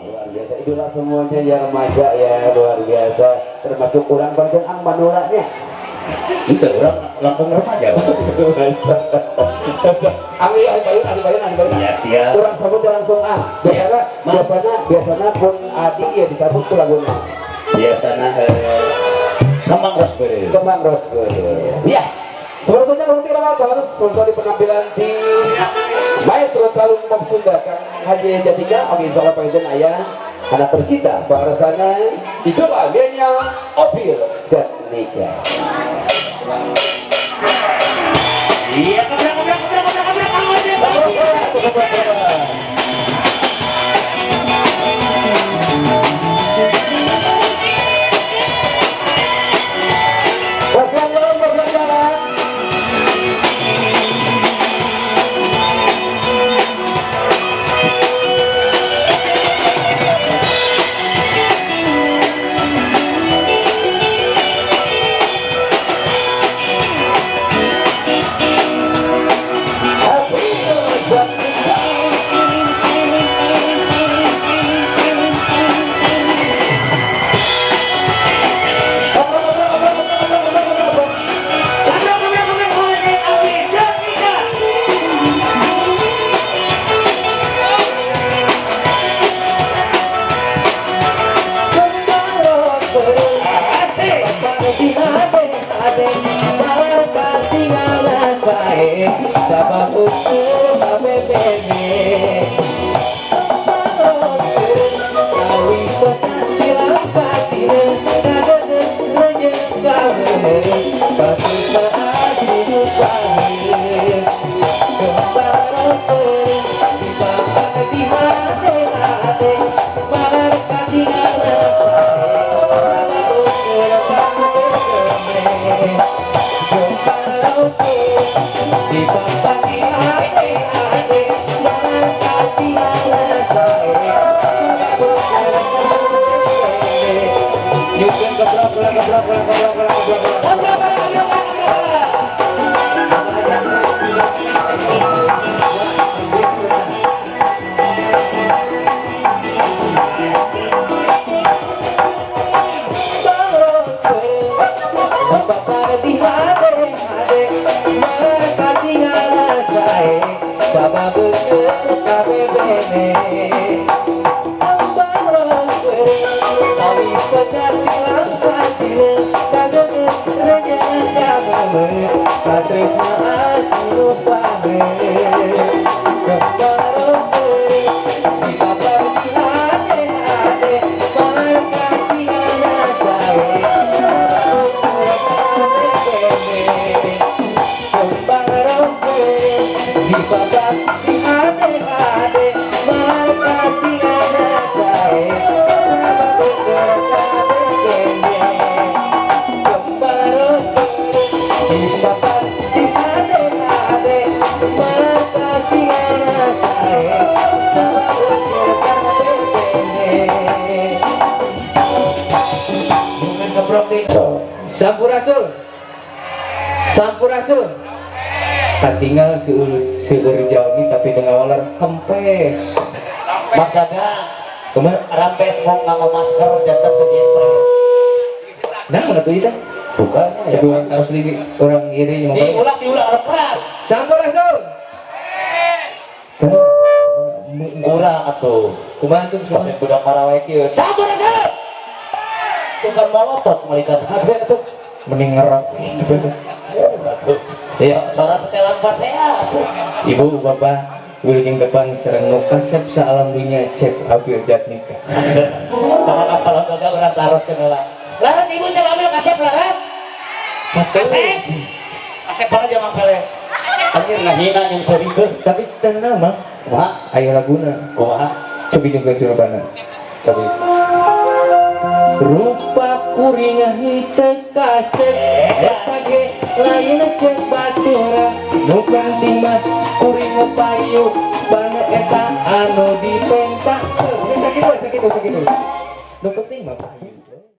Luar biasa, idola semuanya ya remaja ya, luar biasa. Termasuk kurang bagian ang manulanya. Itu orang langsung remaja. Ang iya, ang bayun, ang bayun, ang bayun. Iya, siap. Kurang sebut ya langsung ah. Biasanya, biasanya, biasanya pun adik ya disebut tuh lagunya. Biasanya Kembang Raspberry. Kembang Raspberry. Ya. Sepertinya kalau tidak harus di penampilan di Maestro Calung Pop Sunda Kang Haji Jatiga. Oke, insya Allah pengen ayah anak tercinta bahasana idola milenial Opil Jatnika. Iya, kebrang, kebrang, kebrang, kebrang, kebrang, kebrang, kebrang. Sampurasun, sampurasun. Katinggal seueur jalmi tapi dengan kempes. Maksudnya kumaha? Rampes mau nganggo masker datang ke genre. Nah, mana tuh itu? Bukan. Tapi orang harus di orang iri ngomong. Diulang, diulang keras. Sampurasun. Kurang atuh. Kumaha tuh? Pas budak marawai kieu. Sampurasun. Tukang molotot melihat ada tuh. Mending ngerok gitu. Iya, suara setelan pasea. Ibu, bapak, wilujeng depan sareng nu kasep saalam dunya Cep Abil Jatnika. Tangan apa lembaga orang taruh kenala. Laras ibu Cep Abil kasep laras. Kasep. Kasep aja mang pele. Anjir ngahina yang serikeun. Tapi tenang mah. Kumaha? Aya laguna. Kumaha? Cobi jeung curubana. Cobi. Rupa kuring henteu kasep eta ge lain cek batura nu penting mah kuring payu bana eta anu dipenta. Sakitu sakitu sakitu. Nu penting mah payu.